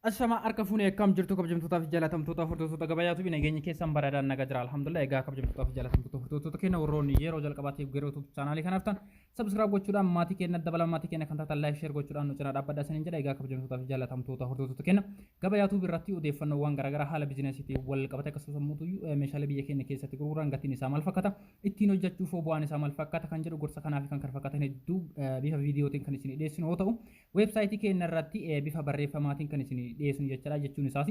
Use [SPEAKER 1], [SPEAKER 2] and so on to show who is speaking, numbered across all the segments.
[SPEAKER 1] Ashama harka fuunee, akkam jirtu kabajamtootaa fi jaalatamtoota hordoftoota gabayaatu bi? Nageenyi keessan bareedaan naga jira, alhamdulillah. Egaa kabajamtootaa fi jaalatamtoota hordoftoota keenya, warroonni yeroo jalqabaatiif gara YouTube chaanaalii kanaaf ta'an subscribe gochuudhaan maatii keenya dabalama, maatii keenya kan taatan like, share gochuudhaan nu cinaa dhaabbadhaa isiniin jedha. Egaa kabajamtootaa fi jaalatamtoota hordoftoota keenya, gabayaatu irratti odeeffannoowwan garaagaraa haala biizinesiitiin wal qabate, akkasumas immoo meeshaalee biyya keenya keessatti gurguran gatiin isaa maal fakkaata, ittiin hojjechuuf bu'aan isaa maal fakkaata kan jedhu, gorsa kanaa fi kan kana fakkaatan hedduu bifa viidiyootiin kan isin dhiyeessinu yoo ta'u, weebsaayitii keenya irratti bifa barreeffamaatiin kan isin dhiyeessinu jechuudha. Jechuun isaas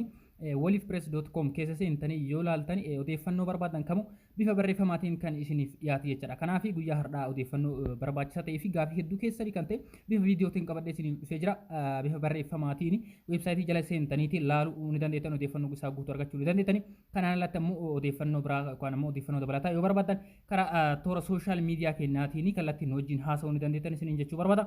[SPEAKER 1] waliifpress.com keessa seentanii yoo ilaaltan odeeffannoo barbaadan kamuu bifa barreeffamaatiin kan isiniif dhiyaatu jechuudha. Kanaaf guyyaa har'aa odeeffannoo barbaachisaa ta'ee fi gaafii hedduu keessanii kan ta'e bifa viidiyootiin qabadhee isiniif dhufee jira. Bifa barreeffamaatiin weebsaayitii jala seentaniitiin laaluu ni dandeettan, odeeffannoo isaa guutuu argachuu ni dandeettani. Kanaan alatti ammoo odeeffannoo biraa yookaan ammoo odeeffannoo dabalataa yoo barbaadan karaa toora social media keenyaatiin kallattiin wajjin haasa'uu ni dandeettan isiniin jechuu barbaada.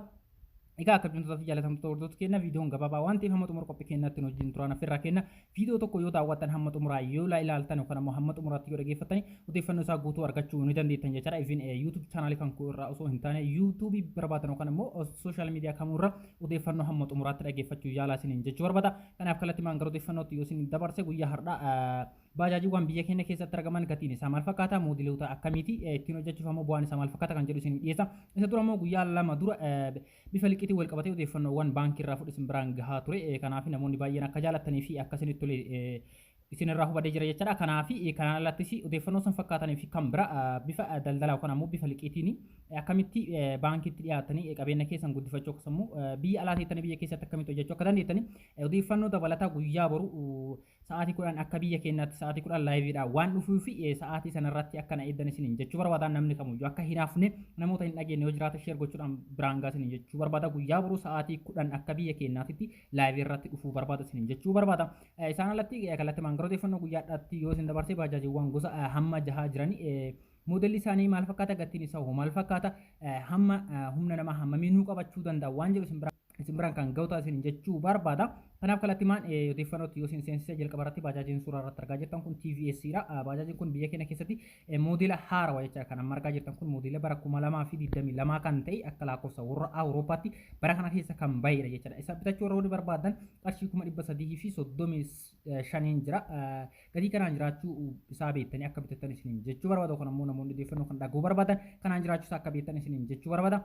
[SPEAKER 1] Egaa kabajamtootaa fi jaalatamtoota hordoftoota keenya, viidiyoon gabaabaa waan ta'eef hamma xumura qophii keenyaatti wajjin turaan affeerraa kenna. Viidiyoo tokko yoo daawwattan, hamma xumuraa yoo ilaaltan yookaan ammoo hamma xumuraatti yoo dhaggeeffattan, odeeffannoo isaa guutuu argachuu ni dandeettan jechaadha. Ifin YouTube chaanaalii kan koo irraa osoo hin taane YouTube barbaadan yookaan ammoo social media kamuu irra odeeffannoo hamma xumuraatti dhaggeeffachuu yaalaa isiniin jechuu barbaada. Kanaaf kallattii maan gara odeeffannootti yoo isin dabarse, guyyaa har'aa baajaajiiwwan biyya keenya keessatti argaman gatiin isaa maal fakkaata, moodiloota akkamiiti, ittiin hojjechuuf ammoo bu'aan isaa maal fakkaata kan jedhu isin dhiyeessa. Isa dura ammoo guyyaa 2 dura bifa liqiitiin wal qabatee odeeffannoowwan baankii irraa fudhu isin biraan gahaa ture. Kanaaf namoonni baay'een akka jaalattanii fi akka isinitti tole isin irraa hubadee jira jechaadha. Kanaaf kanaan alattis odeeffannoo san fakkaatanii fi kan bira bifa daldalaa yookaan ammoo bifa liqiitiin akkamitti baankiitti dhiyaatanii qabeenya keessan guddifachuu, akkasumas biyya alaa teettanii biyya keessatti akkamitti hojjechuu akka dandeettanii odeeffannoo dabalataa guyyaa boru sa'aatii 10 akka biyya keenyaatti sa'aatii 10 liveiidhaan waan dhufuu fi sa'aatii sanarratti akka na eeggan isiniin jechuu barbaada. Namni kamuyyuu akka hin hafne, namoota hin dhageenye yoo jiraate share gochuudhaan biraan gaa isiniin jechuu barbaada. Guyyaa boruu sa'aatii 10 akka biyya keenyaatitti liveii irratti dhufuu barbaada isiniin jechuu barbaada. Isaan alatti kallattii maangara odeeffannoo guyyaadhaatti yoo isin dabarsee, baajaajiiwwan gosa hamma jahaa jiran moodelli isaanii maal fakkaata, gatiin isaa hoo maal fakkaata, hamma humna namaa hammamii nuu qabachuu danda'a waan jedhu isin biraan kan ga'u taasisan jechuu barbaada. Kanaaf kallattimaan odeeffannootti yoo isin seensise, jalqaba irratti baajaajiin suuraa irratti argaa jirtan kun TVS dha. Baajaajiin kun biyya keenya keessatti moodela haarawaa jecha. Kan amma argaa jirtan kun moodela bara 2022 kan ta'e, akka lakkoofsa warra Awurooppaatti bara kana keessa kan bahedha jechaadha. Isa bitachuu warra barbaadan qarshii 335,000 jira. Gatii kanaan jiraachuu isaa beektanii akka bitattan isiniin jechuu barbaada. Kun ammoo namoonni odeeffannoo kan dhaguu barbaadan kanaan jiraachuu isaa akka beektan isiniin jechuu barbaada.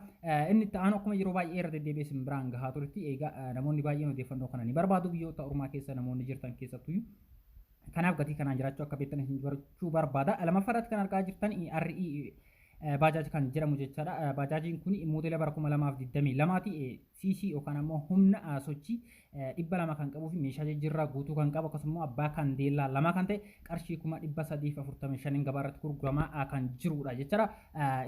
[SPEAKER 1] Inni itti aanu akkuma yeroo baay'ee irra deddeebi'ee isin biraan gahaa turetti, egaa namoonni baay'een odeeffannoo kana ni barbaadu, biyyoota ormaa keessa namoonni jirtan keessattuyyuu. Kanaaf gatii kanaan jiraachuu akka beektan isin jechuu barbaada. Lammaffaa irratti kan argaa jirtan RE Bajaj kan jedhamu jechaadha. Baajaajiin kun moodela bara 2022ti. CC yookaan ammoo humna sochii 200 kan qabuu fi meeshaa jijjiirraa guutuu kan qabu, akkasumas abbaa kandeellaa 2 kan ta'e qarshii 345,000 gabaa irratti gurguramaa kan jirudha jechaadha.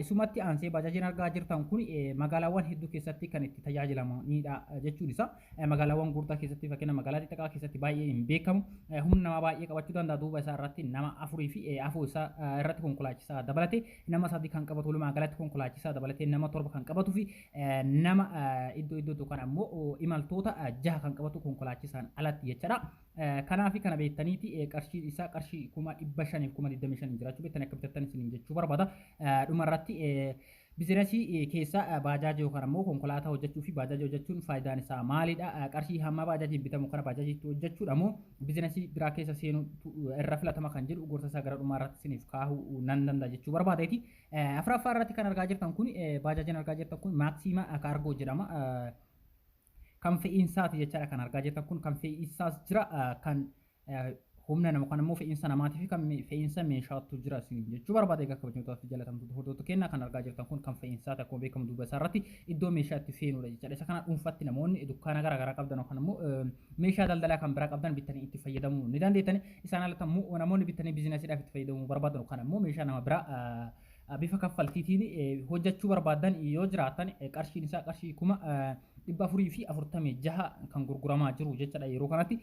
[SPEAKER 1] Isumatti aansee baajaajiin argaa jirtan kun magaalaawwan hedduu keessatti kan itti tajaajilamanidha jechuun isa. Magaalaawwan gurguddaa keessatti, fakkeenya magaalaa xixiqqaa keessatti baay'ee hin beekamu. Humna namaa baay'ee qabachuu danda'a. Duuba isaa irratti nama afurii fi afur isaa irratti konkolaachisaa dabalatee nama sadii kan qabatu, walumaa galatti konkolaachisaa dabalatee nama torba kan qabatuu fi nama iddoo iddootti yookaan ammoo imaltoota jaha kan qabatu konkolaachisaan alatti jechaadha. Kanaaf kana beektaniiti qarshii isaa qarshii 525,000 jiraachuu beektanii akka bitattan isiniin jechuu barbaada. Dhumarratti bizinesii keessa baajaajii yookaan ammoo konkolaataa hojjechuu fi baajaajii hojjechuun faayidaan isaa maalidha? Qarshii hamma baajaajiin bitamu kana baajaajiitti hojjechuudha moo bizinesii biraa keessa seenuu irra filatama kan jedhu gorsa isaa gara dhumaa irratti isiniif kaahuu nan danda'a jechuu barbaadeeti. Afuraffaa irratti kan argaa jirtan kun, baajaajiin argaa jirtan kun Maxima Cargo jedhama. Kan fe'iinsaati jechaadha. Kan argaa jirtan kun kan fe'iinsaas jira, kan humna nama kan ammoo fe'iinsa namaatii fi kan fe'iinsa meeshaatu jira isin jechuu barbaada. Egaa kabajamtoota fi jaalatamtoota hordoftoota keenya, kan argaa jirtan kun kan fe'iinsaati. Akkuma beekamu duuba isaa irratti iddoo meeshaa itti feenudha jechaadha. Isa kana dhuunfatti namoonni dukkaana garaa garaa qabdan yookaan ammoo meeshaa daldalaa kan biraa qabdan bitanii itti fayyadamuu ni dandeettani. Isaan alatti ammoo namoonni bitanii biizinasiidhaaf itti fayyadamuu barbaadan yookaan ammoo meeshaa nama biraa bifa kaffaltiitiin hojjechuu barbaadan yoo jiraatan, qarshiin isaa qarshii 446,000 kan gurguramaa jiru jechaadha. Yeroo kanatti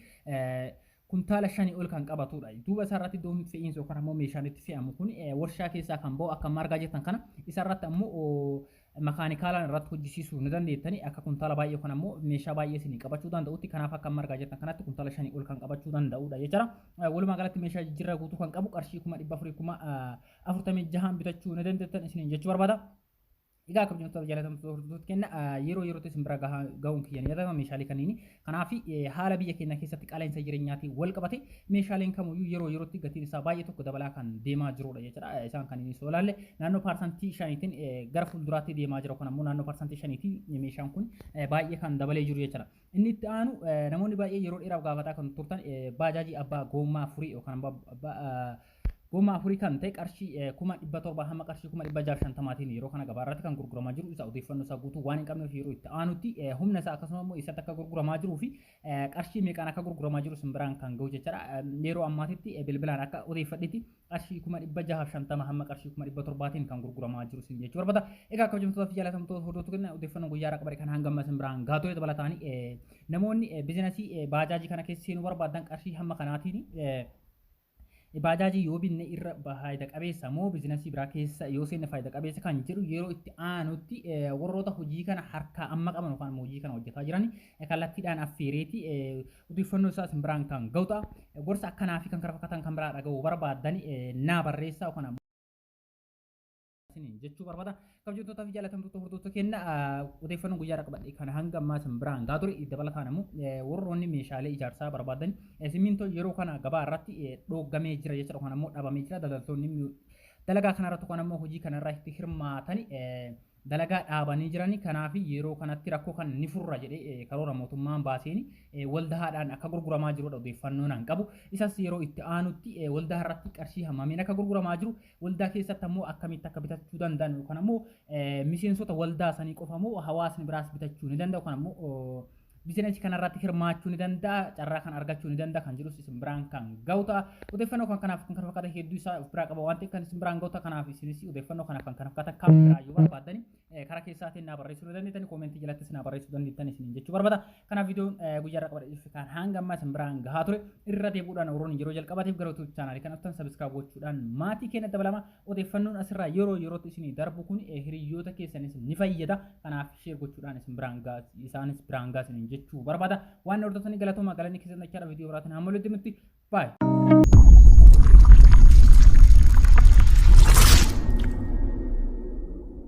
[SPEAKER 1] kuntaala 5 ol kan qabatudha. Duuba isaarratti iddoon fe'iinsa yookaan ammoo meeshaan itti fe'amu kun warshaa keessaa kan ba'u akka amma argaa jirtan kana. Isarratti ammoo makaanikaalaan irratti hojjisiisuu ni dandeettani akka kuntaala baay'ee yookaan ammoo meeshaa baay'ee isinii qabachuu danda'utti. Kanaaf akka amma argaa jirtan kanatti kuntaala 5 ol kan qabachuu danda'udha jechaadha. Walumaa galatti meeshaa jijjiirraa guutuu kan qabu qarshii 446,000 bitachuu ni dandeettan isiniin jechuu barbaada. Egaa kabajamtoota jaalatamtoota hordoftoota keenya, yeroo yerootti isin bira gahuun kiyya ni yaadama meeshaalee kanneen. Kanaaf haala biyya keenya keessatti qaala'insa jireenyaatiin wal qabate meeshaaleen kamiyyuu yeroo yerootti gatiin isaa baay'ee tokko dabalaa kan deemaa jirudha jechuudha. Isaan kanneen osoo ilaalle naannoo 5%tiin gara fuulduraatti deemaa jira. Kun ammoo naannoo 5%tiin meeshaan kun baay'ee kan dabalee jiru jechuudha. Inni itti aanu, namoonni baay'ee yeroo dheeraaf gaafataa kan turtan, baajaajii abbaa goommaa afurii yookaan abbaa goommaa afurii kan ta'e qarshii 700,000 hamma qarshii 650,000tiin yeroo kana gabaa irratti kan gurguramaa jiru. Isa odeeffannoo isaa guutuu waan hin qabneef, yeroo itti aanutti humna isaa akkasuma immoo eessatti akka gurguramaa jiruu fi qarshii meeqaan akka gurguramaa jiru simbiraan kan gahu jechuudha. Yeroo ammaatitti bilbilaan akka odeeffadhetti qarshii 650,000 hamma qarshii 700,000tiin kan gurguramaa jiru sin jechuu barbaada. Egaa kabajamtoota fi jaallatamtoota hordoftoota keenya, odeeffannoo guyyaa irraa qabate kan hanga amma simbiraan gahaa dabalataanii, namoonni biizinasii baajaajii kana keessa seenuu barbaadan qarshii hamma kanaatiin baajaajii yoo binne irra faayida qabeessa moo biizinasii biraa keessa yoo seenne faayida qabeessa kan jedhu, yeroo itti aanutti warroota hojii kana harkaa amma qaban yookaan hojii kana hojjetaa jiran kallattiidhaan affeereeti odeeffannoo isaa isin biraan kan ga'u ta'a. Gorsa akkanaa fi kan kana fakkaatan kan biraa dhaga'uu barbaadan naa barreessaa yookaan jechuu barbaada. Kabajamtootaa fi jaallatamtoota hordoftoota keenya, odeeffannoo guyyaa irraa qabadhe kana hanga ammaa isin biraan gahaa ture. Dabalataan immoo warroonni meeshaalee ijaarsaa barbaadan, simmintoo yeroo kana gabaa irratti dhooggamee jira jechuudha. Yookaan ammoo dhabamee jira. Daldaltoonni dalagaa kanarratti yookaan ammoo hojii kanarratti hirmaatan dalagaa dhaabanii jirani. Kanaaf yeroo kanatti rakkoo kan ni furra jedhee karoora mootummaan baaseen waldaadhaan akka gurguramaa jirudha odeeffannoo nan qabu. Isas yeroo itti aanutti waldaa irratti qarshii hammamiin akka gurguramaa jiru, waldaa keessatti ammoo akkamitti akka bitachuu danda'an, yookaan ammoo miseensota waldaa sanii qofa moo hawaasni biraas bitachuu ni danda'a, yookaan ammoo biizinasii kanarratti hirmaachuu ni danda'a, carraa kan argachuu ni danda'a kan jedhus isin biraan kan ga'u ta'a. Odeeffannoo kan kanaaf kan kana fakkaatan hedduu isaa of biraa qaba waan ta'eef kan isin biraan ga'u ta'a. Kanaaf isinis odeeffannoo kanaaf kan kana fakkaatan kan biraa yoo barbaaddani karaa keessaatiin naa barreessuu ni dandeettani, koomentii jalattis naa barreessuu dandeettan isiniin jechuu barbaada. Kanaaf viidiyoon guyyaa irraa qabadhe dhufe kan hanga ammaa isin biraan gahaa ture. Irra deebi'uudhaan, warroonni yeroo jalqabaatiif gara YouTube chaanaalii kana dhuftan subscribe gochuudhaan maatii keenya dabalama. Odeeffannoon asirraa yeroo yerootti isinii darbu kun hiriyoota keessanis ni fayyada. Kanaaf share gochuudhaan isin biraan gaa, isaanis biraan gaa isiniin jechuu barbaada. Waan hordoftanii galatooma, galanni keessan dachaadha. Viidiyoo biraatiin hamma walitti nutti baay'ee.